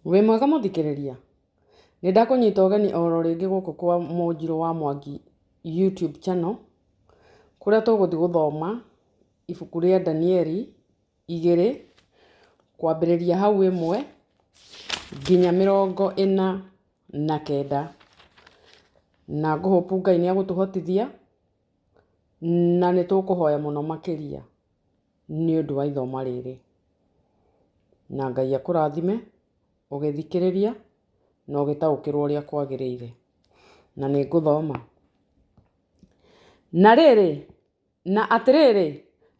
Wĩ mwega mũthikĩrĩria? Nĩ ndakũnyita ũgeni oro rĩngĩ gũkũ kwa Mũnjirũ wa Mwangi YouTube channel, kũrĩa tũgũthiĩ gũthoma ibuku rĩa Danieli igĩrĩ, kwambĩrĩria hau ĩmwe nginya 49. Na ngũ hope Ngai nĩ egũtũhotithia na nĩ tũkũhoya mũno makĩria nĩ ũndũ wa ithoma rĩrĩ. Na Ngai akũrathime ũgĩthikĩrĩria na ũgĩtaũkĩrwo ũrĩa kwagĩrĩire. Na nĩ ngũthoma. Na rĩrĩ, na atĩrĩrĩ,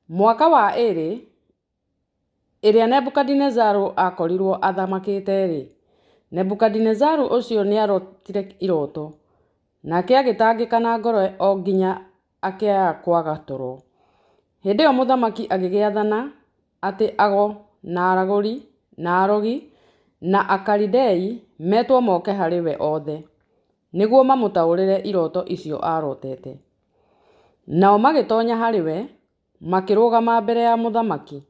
mwaka wa ĩrĩ ĩrĩa Nebukadinezaru aakorirwo athamakĩte-rĩ, Nebukadinezaru ũcio nĩarotire iroto, nake agĩtangĩka na ngoro o nginya akĩaga kwaga toro. Hĩndĩ ĩyo mũthamaki agĩgĩathana atĩ ago, na aragũri, na arogi, na Akalidei metwo moke harĩ we othe, nĩguo mamũtaũrĩre iroto icio aarotete. Nao magĩtonya harĩ we, makĩrũgama mbere ya mũthamaki.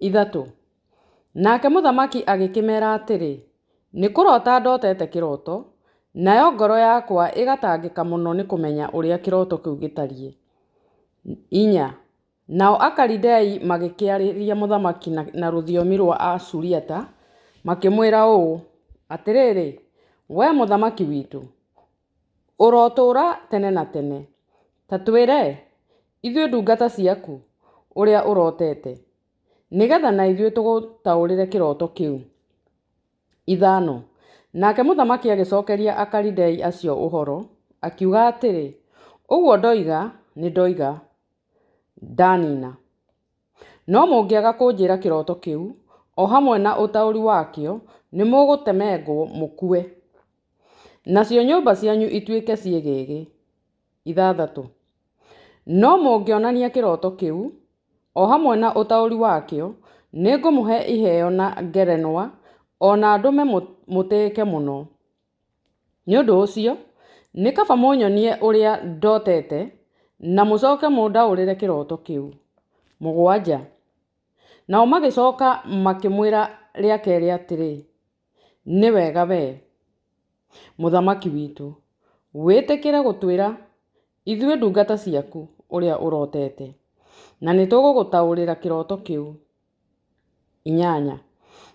Ithatũ. Nake mũthamaki agĩkĩmera atĩrĩ, Nĩ kũrota ndotete kĩroto, nayo ngoro yakwa ĩgatangĩka mũno nĩ kũmenya ũrĩa kĩroto kĩu gĩtariĩ. Inya. Nao Akalidei magĩkĩarĩria mũthamaki na rũthiomi rwa Asuriata, makĩmwĩra ũũ, Atĩrĩrĩ, wee mũthamaki witũ, Ũrotũũra tene na tene. Ta twĩre, ithuĩ ndungata ciaku, ũrĩa ũrotete, nĩ getha na ithuĩ tũgũtaũrĩre kĩroto kĩu. Ithano. Nake mũthamaki agĩcokeria Akalidei acio ũhoro, akiuga atĩrĩ, Ũguo ndoiga, nĩndoiga, ndanina. No mũngĩaga kũnjĩra kĩroto kĩu, o hamwe na ũtaũri wakĩo, nĩmũgũtemengwo mũkue. Nacio nyũmba cianyu ituĩke ciĩgĩĩgĩ. Ithathatũ. No mũngĩonania kĩroto kĩu, o hamwe na ũtaũri wakĩo, nĩngũmũhe iheo na ngerenwa, o na ndũme mũtĩĩke mũno. Nĩ ũndũ ũcio, nĩ kaba mũnyonie ũrĩa ndotete, na mũcoke mũndaũrĩre kĩroto kĩu. Mũgwanja. Nao magĩcoka makĩmwĩra rĩa kerĩ atĩrĩ, Nĩ wega wee, mũthamaki witũ, wĩtĩkĩre gũtwĩra, ithuĩ ndungata ciaku, ũrĩa ũrotete, na nĩtũgũgũtaũrĩra kĩroto kĩu. Inyanya.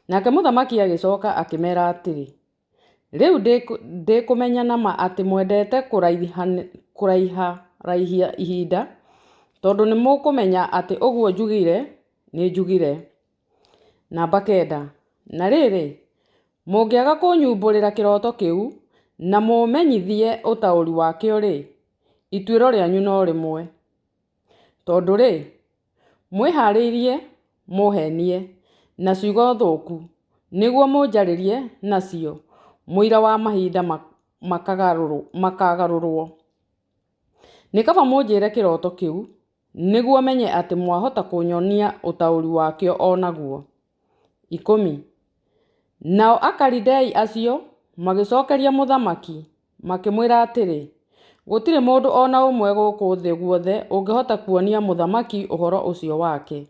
Nake mũthamaki agĩcoka akĩmera atĩrĩ, Rĩu ndĩkũmenya na ma atĩ mwendete kũraiharaihia ihinda, tondũ nĩmũkũmenya atĩ ũguo njugire nĩnjugire. Namba kenda, na rĩrĩ, mũngĩaga kũnyumbũrĩra kĩroto kĩu, na mũmenyithie ũtaũri wakĩo-rĩ, ituĩro rĩanyu no rĩmwe. Tondũ-rĩ, mwĩhaarĩirie mũũheenie na ciugo thũku, nĩguo mũnjarĩrie nacio mũira wa mahinda makagarũrũo. Nĩ kaba mũnjĩre kĩroto kĩu, nĩguo menye atĩ mwahota kũnyonia ũtaũri wakĩo o naguo. Ikũmi. Nao Akalidei acio magĩcokeria mũthamaki, makĩmwĩra atĩrĩ, Gũtirĩ mũndũ o na ũmwe gũkũ thĩ guothe ũngĩhota kuonia mũthamaki ũhoro ũcio wake,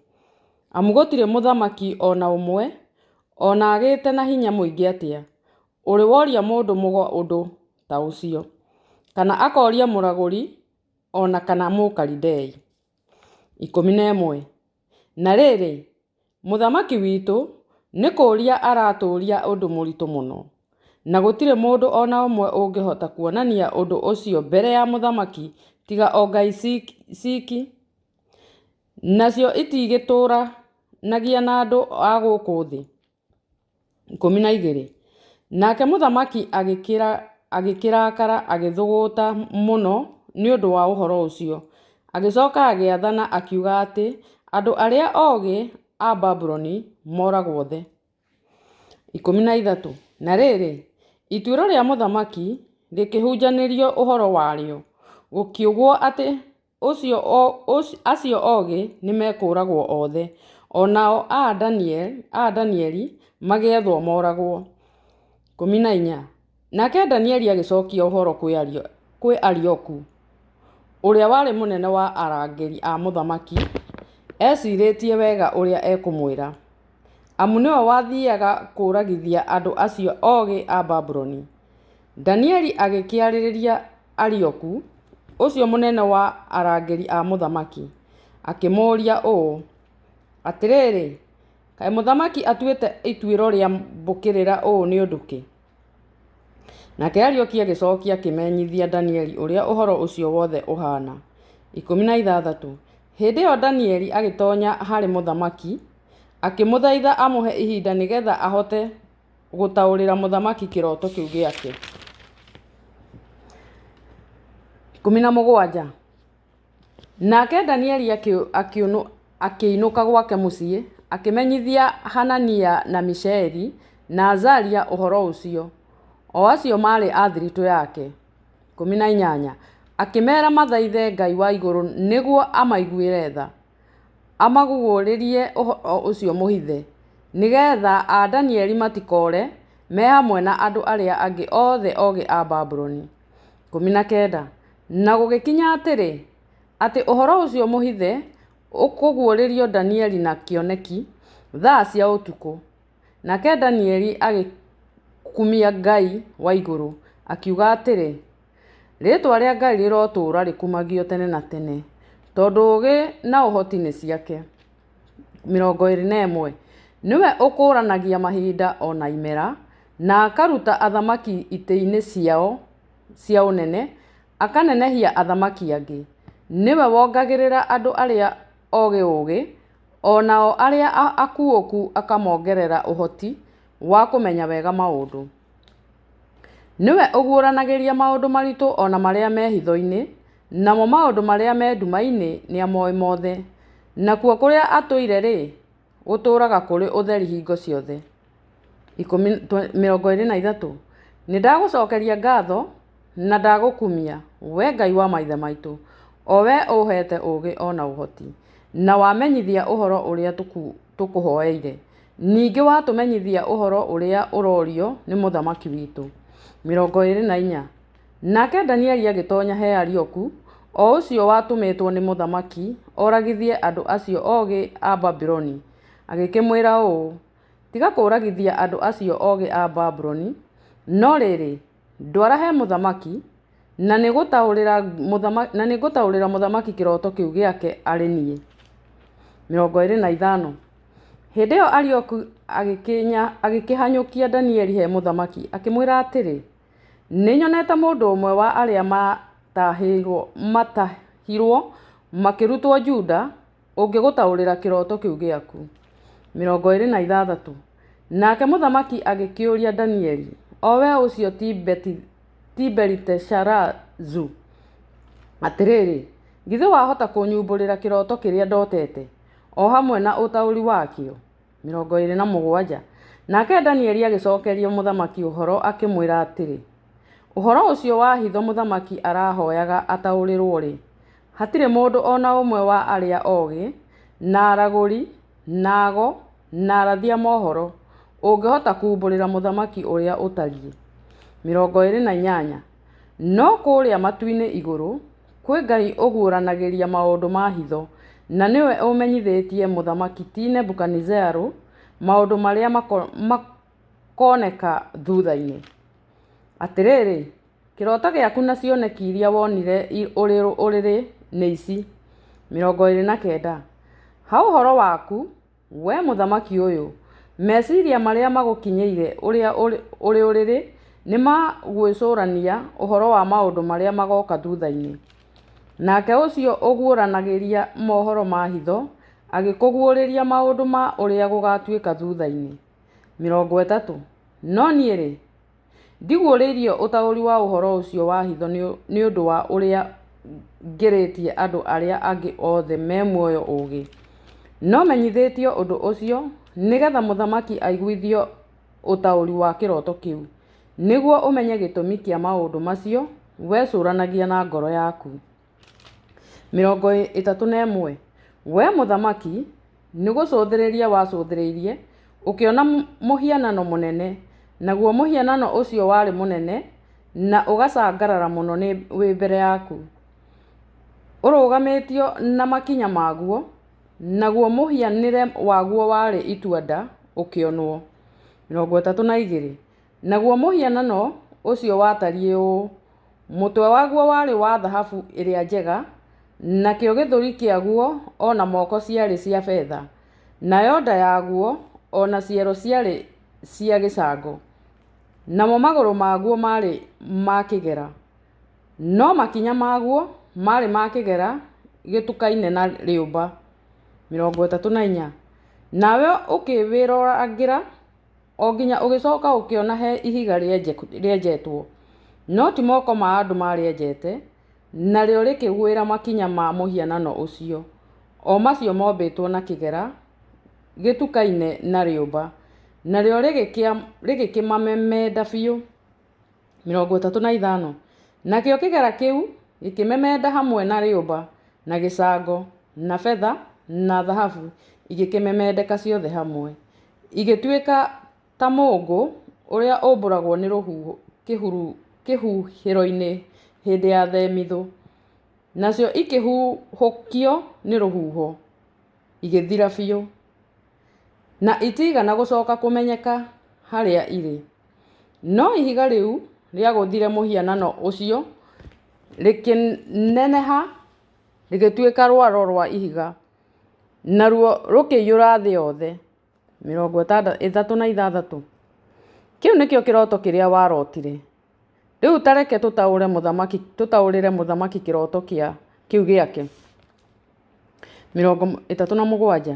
amu gũtirĩ mũthamaki o na ũmwe, o na agĩte na hinya mũingĩ atĩa, ũrĩ woria mũndũ mũgo ũndũ ta ũcio, kana akoria mũragũri o na kana Mũkalidei. 11. Na rĩrĩ, mũthamaki witũ nĩ kũũria aratũũria ũndũ mũritũ mũno, na gũtirĩ mũndũ o na ũmwe ũngĩhota kuonania ũndũ ũcio mbere ya mũthamaki tiga o ngai ciiki, nacio itigĩtũũranagia na andũ a gũkũ thĩ. 12. Nake mũthamaki agĩkĩrakara agĩthũgũta mũno nĩ ũndũ wa ũhoro ũcio, agĩcoka agĩathana akiuga atĩ andũ arĩa ogĩ a Babuloni moragwo othe. 13. Na rĩrĩ, ituĩro rĩa mũthamaki rĩkĩhunjanĩrio ũhoro warĩo, gũkiugwo atĩ acio ogĩ nĩmekũũragwo othe, o nao aa Danieli magĩethwo moragwo. 14. Nake Danieli agĩcokia ũhoro kwĩ Arioku, ũrĩa warĩ mũnene wa arangĩri a mũthamaki, ecirĩtie wega ũrĩa ekũmwĩra. amu nĩwe wathiaga kũũragithia andũ acio ogĩ a Babuloni. Danieli agĩkĩarĩria Arioku, ũcio mũnene wa arangĩri a mũthamaki, akĩmũũria ũũ, Atĩrĩrĩ, kaĩ mũthamaki atuĩte ituĩro rĩa mbũkĩrĩra ũũ nĩ ũndũ kĩ? Nake Arioki agĩcokia akĩmenyithia Danieli ũrĩa ũhoro ũcio wothe ũhaana. 16 Hĩndĩ ĩyo Danieli agĩtonya harĩ mũthamaki, akĩmũthaitha amũhe ihinda nĩ getha ahote gũtaũrĩra mũthamaki kĩroto kĩu gĩake. 17 Nake Danieli akĩinũka gwake mũciĩ, akĩmenyithia Hanania na Mishaeli na Azaria ũhoro ũcio, o acio maarĩ a thiritũ yake. 18 Akĩmeera mathaithe Ngai wa igũrũ nĩguo amaiguĩre tha, amaguũrĩrie ũhoro ũcio mũhithe, nĩ getha aa Danieli matikoore me hamwe na andũ arĩa angĩ othe ogĩ a Babuloni. 19 Na gũgĩkinya atĩrĩ, atĩ ũhoro ũcio mũhithe ũkũguũrĩrio Danieli na kĩoneki thaa cia ũtukũ. Nake Danieli agĩkumia Ngai wa igũrũ, akiuga atĩrĩ, Rĩĩtwa rĩa Ngai rĩrotũũra rĩkumagio tene na tene, tondũ ũũgĩ na ũhoti nĩ ciake. 21 Nĩwe ũkũũranagia mahinda o na imera, na akaruta athamaki itĩ-inĩ ciao cia ũnene, akanenehia athamaki angĩ. Nĩwe wongagĩrĩra andũ arĩa ogĩ ũũgĩ, o nao arĩa akuũku akamongerera ũhoti wa kũmenya wega maũndũ. Nĩwe ũguũranagĩria maũndũ maritũ o na marĩa me hitho-inĩ, namo maũndũ marĩa me nduma-inĩ nĩamoĩ mothe. Nakuo kũrĩa atũire-rĩ, gũtũũraga kũrĩ ũtheri hingo ciothe. 23 Nĩndagũcokeria ngatho na ndagũkumia, wee Ngai wa maithe maitũ, o wee ũũheete ũũgĩ o na ũhoti, na wamenyithia ũhoro ũrĩa tũkũhoeire, ningĩ watũmenyithia ũhoro ũrĩa ũrorio nĩ mũthamaki witũ. 24 Nake Danieli agĩtonya he Arioku, o ũcio watũmĩtwo nĩ mũthamaki oragithie andũ acio ogĩ a Babuloni, agĩkĩmwĩra ũũ, Tiga kũũragithia andũ acio ogĩ a Babuloni, no rĩrĩ, ndwara he mũthamaki, na nĩngũtaũrĩra mũthamaki kĩroto kĩu gĩake arĩ niĩ. 25 Hĩndĩ ĩyo Arioku agĩkĩhanyũkia Danieli he mũthamaki, akĩmwĩra atĩrĩ, Nĩnyonete mũndũ ũmwe wa arĩa maatahirwo makĩrutwo Juda ũngĩgũtaũrĩra kĩroto kĩu gĩaku. 26 Nake mũthamaki agĩkĩũria Danieli, o we ũcio ti Beliteshazaru, atĩrĩrĩ, Githĩ wahota kũnyumbũrĩra kĩroto kĩrĩa ndotete, o hamwe na ũtaũri wakĩo? 27 Nake Danieli agĩcokeria mũthamaki ũhoro akĩmwĩra atĩrĩ, Ũhoro ũcio wa hitho mũthamaki arahoyaga ataũrĩrũo-rĩ, hatirĩ mũndũ o na ũmwe wa arĩa ogĩ, na aragũri, na ago, na arathi a mohoro, ũngĩhota kuumbũrĩra mũthamaki ũrĩa ũtariĩ. 28 No kũrĩa matu-inĩ igũrũ, kwĩ Ngai ũguũranagĩria maũndũ ma hitho, na nĩwe ũmenyithĩtie mũthamaki ti Nebukadinezaru maũndũ marĩa makoneka thutha-inĩ. Atĩrĩrĩ, kĩroto gĩaku na cioneki iria wonire ũrĩ ũrĩrĩ nĩ ici, 29 Ha ũhoro waku, Wee mũthamaki ũyũ, meciria marĩa magũkinyĩire ũrĩ ũrĩrĩ nĩ ma gwĩcũrania ũhoro wa maũndũ marĩa magooka thutha-inĩ. Nake ũcio ũguũranagĩria mohoro ma hitho agĩkũguũrĩria maũndũ ma ũrĩa gũgaatuĩka thutha-inĩ. 30 No niĩ-rĩ, Ndiguũrĩirio ũtaũri wa ũhoro ũcio wa hitho nĩ ũndũ wa ũrĩa ngĩrĩtie andũ arĩa angĩ othe me muoyo ũũgĩ, no menyithĩtio ũndũ ũcio nĩ getha mũthamaki aiguithio ũtaũri wa kĩroto kĩu, nĩguo ũmenye gĩtũmi kĩa maũndũ macio wecũranagia na ngoro yaku. 31 Wee mũthamaki, nĩ gũcũthĩrĩria wacũthĩrĩirie, ũkĩona mũhianano mũnene, naguo mũhianano ũcio warĩ mũnene na ũgacangarara mũno wĩ mbere yaku, ũrũgamĩtio na makinya maguo, naguo mũhianĩre waguo warĩ itua-nda ũkĩonwo. 32 Naguo mũhianano ũcio watariĩ ũũ, Mũtwe waguo warĩ wa thahabu ĩrĩa njega, nakĩo gĩthũri kĩaguo o na moko ciarĩ cia betha, nayo nda yaguo o na ciero ciarĩ cia gĩcango, namo magũrũ maguo maarĩ ma kĩgera, no makinya maguo maarĩ ma kĩgera gĩtukaine na rĩũmba. 34 Nawe ũkĩwĩrorangĩra o nginya ũgĩcoka ũkĩona he ihiga rĩenjetwo, no ti moko ma andũ maarĩenjete, narĩo rĩkĩgwĩra makinya ma mũhianano ũcio, o macio mombĩtwo na kĩgera gĩtukaine na rĩũmba, narĩo rĩgĩkĩmamemenda biũ. 35 Nakĩo kĩgera kĩu gĩkĩmemenda hamwe na rĩũmba, na gĩcango, na betha, na thahabu, igĩkĩmemendeka ciothe hamwe, igĩtuĩka ta mũũngũ ũrĩa ũmbũragwo nĩ rũhuho kĩhuhĩro-inĩ hĩndĩ ya themithũ, nacio ikĩhuhũkio nĩ rũhuho, igĩthira biũ, na itiigana gũcoka kũmenyeka harĩa irĩ. No ihiga rĩu rĩagũthire mũhianano ũcio rĩkĩneneha rĩgĩtuĩka rwaro rwa ihiga, naruo rũkĩiyũra thĩ yothe. 36 Kĩu nĩkĩo kĩroto kĩrĩa warotire. Rĩu ta reke tũtaũrĩre mũthamaki kĩroto kĩu gĩake. 37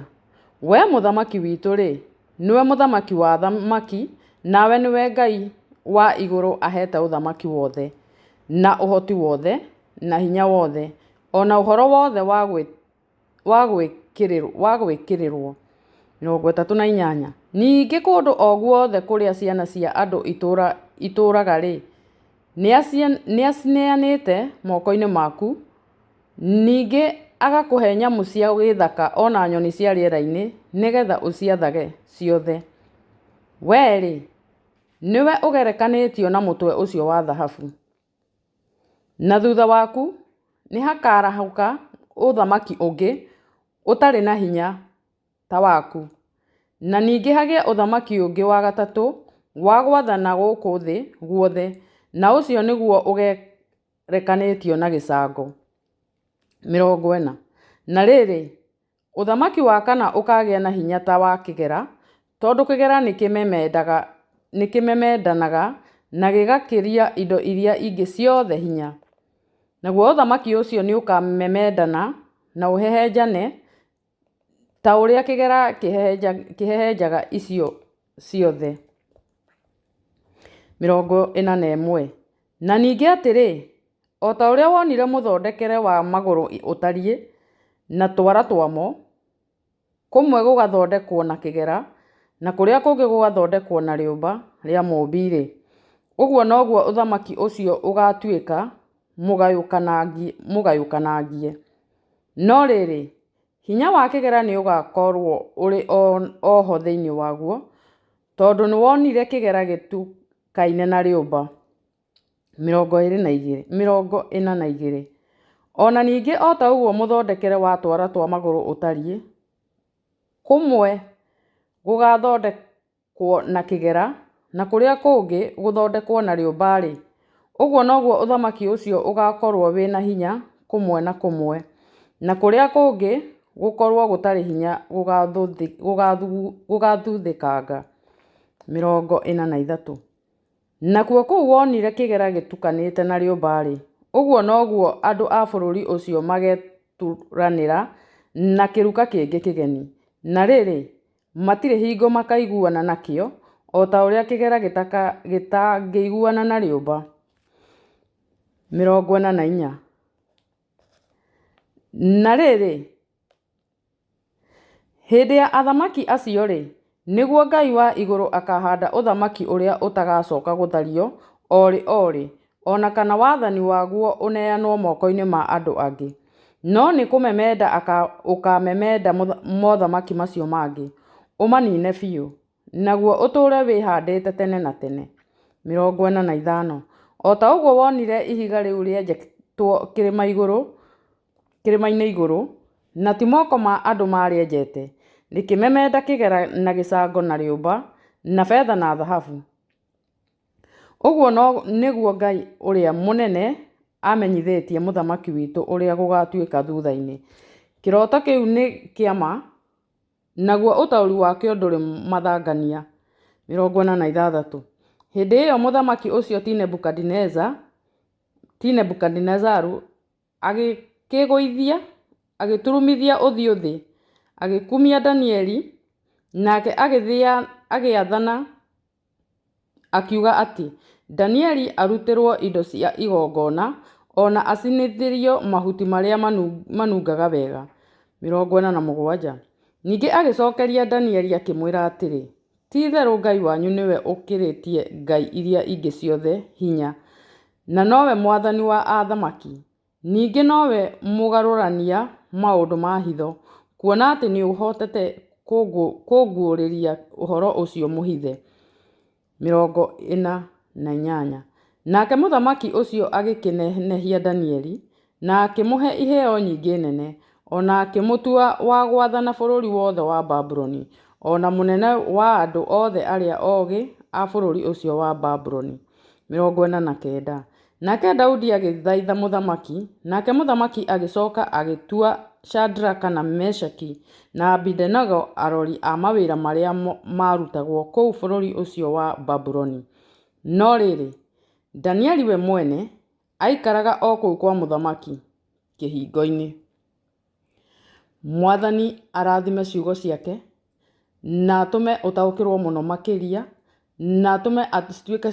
Wee mũthamaki witũ-rĩ, nĩwe mũthamaki wa athamaki, nawe nĩwe Ngai wa igũrũ aheete ũthamaki wothe, na ũhoti wothe, na hinya wothe, o na ũhoro wothe wa gwĩkĩrĩrũo. 38 Ningĩ kũndũ o guothe kũrĩa ciana cia andũ itũũraga-rĩ, nĩacineanĩte moko-inĩ maku, ningĩ agakũhe nyamũ cia gĩthaka o na nyoni cia rĩera-inĩ, nĩ getha ũciathage ciothe. Wee-rĩ, nĩwe ũgerekanĩtio na mũtwe ũcio wa thahabu. Na thutha waku nĩhakarahũka ũthamaki ũngĩ, ũtarĩ na hinya ta waku, na ningĩ hagĩe ũthamaki ũngĩ wa gatatũ wa gwathana gũkũ thĩ guothe, na ũcio nĩguo ũgerekanĩtio na gĩcango. 40 Na rĩrĩ, ũthamaki wa kana ũkaagĩa na hinya ta wa kĩgera, tondũ kĩgera nĩkĩmemendanaga na gĩgakĩria indo iria ingĩ ciothe hinya. Naguo ũthamaki ũcio nĩũkamemendana na ũhehenjane ta ũrĩa kĩgera kĩhehenjaga icio ciothe. 41 Na ningĩ atĩrĩ, o ta ũrĩa wonire mũthondekere wa magũrũ ũtariĩ, na twara twamo, kũmwe gũgathondekwo na kĩgera, na kũrĩa kũngĩ gũgathondekwo na rĩũmba rĩa mũũmbi-rĩ, ũguo noguo ũthamaki ũcio ũgaatuĩka mũgayũkanangie. No rĩrĩ, hinya wa kĩgera nĩũgakorũo ũrĩ o ho thĩinĩ waguo, tondũ nĩwonire kĩgera gĩtukaine na rĩũmba. 42 O na ningĩ o ta ũguo mũthondekere wa twara twa magũrũ ũtariĩ, kũmwe gũgathondekwo na kĩgera, na kũrĩa kũngĩ gũthondekwo na rĩũmba-rĩ, ũguo noguo ũthamaki ũcio ũgaakorũo wĩ na hinya kũmwe na kũmwe, na kũrĩa kũngĩ gũkorũo gũtarĩ hinya gũgathuthĩkanga. 43 Nakuo kũu wonire kĩgera gĩtukanĩte na rĩũmba-rĩ, ũguo noguo andũ a bũrũri ũcio mageturanĩra na kĩruka kĩngĩ kĩgeni, na rĩrĩ, matirĩ hingo makaiguana nakĩo, o ta ũrĩa kĩgera gĩtangĩiguana na rĩũmba. 44 Na rĩrĩ, hĩndĩ ya athamaki acio-rĩ, nĩguo Ngai wa igũrũ akahanda ũthamaki ũrĩa ũtagacoka gũthario o rĩ o rĩ, o na kana wathani waguo ũneanwo moko-inĩ ma andũ angĩ, no nĩ kũmemenda ũkamemenda mothamaki macio mangĩ, ũmanine biũ, naguo ũtũũre wĩhandĩte tene na tene. 45 O ta ũguo wonire ihiga rĩu rĩenjetwo kĩrĩma-inĩ igũrũ, na ti moko ma andũ maarĩenjete, rĩkĩmemenda kĩgera na gĩcango na rĩũmba, na betha na thahabu. Ũguo nĩguo Ngai ũrĩa mũnene amenyithĩtie mũthamaki witũ ũrĩa gũgatuĩka thutha-inĩ. Kĩroto kĩu nĩ kĩa ma, naguo ũtaũri wakĩo ndũrĩ mathangania. 46. Hĩndĩ ĩyo mũthamaki ũcio ti Nebukadinezaru agĩkĩĩgũithia, agĩturumithia ũthiũ thĩ, agĩkumia Danieli, nake agĩathana akiuga atĩ Danieli arutĩrũo indo cia igongona, o na acinithĩrio mahuti marĩa manungaga wega. 47. Ningĩ agĩcokeria Danieli akĩmwĩra atĩrĩ, Ti-itherũ Ngai wanyu nĩwe ũkĩrĩtie ngai iria ingĩ ciothe hinya, na nowe Mwathani wa athamaki, ningĩ nowe mũgarũrania maũndũ ma hitho, kuona atĩ nĩũhotete kũnguũrĩria ũhoro ũcio mũhithe. 48. Nake mũthamaki ũcio agĩkĩnenehia Danieli, na akĩmũhe iheo nyingĩ nene, o na akĩmũtua wa gwathana bũrũri wothe wa Babuloni, o na mũnene wa andũ othe arĩa ogĩ a bũrũri ũcio wa Babuloni. 49. Nake Daudi agĩthaitha mũthamaki, nake mũthamaki agĩcoka agĩtua Shadraka na Meshaki na Abedinego arori a mawĩra marĩa maarutagwo kũu bũrũri ũcio wa Babuloni. No rĩrĩ, Danieli we mwene aikaraga o kũu kwa mũthamaki kĩhingo-inĩ. Mwathani arathime ciugo ciake na atũme ũtaũkĩrwo mũno makĩria na atũme cituĩke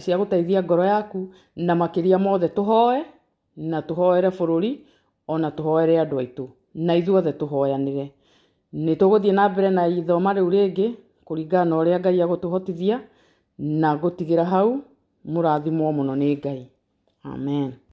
cia gũteithia ngoro yaku, na makĩria mothe tũhoe na tũhoere bũrũri ona tũhoere andũ aitũ na ithuothe tũhoyanĩre. Nĩ tũgũthiĩ na mbere na ithoma rĩu rĩngĩ kũringana na ũrĩa Ngai agũtũhotithia, na ngũtigĩra hau. Mũrathimwo mũno nĩ Ngai. Amen.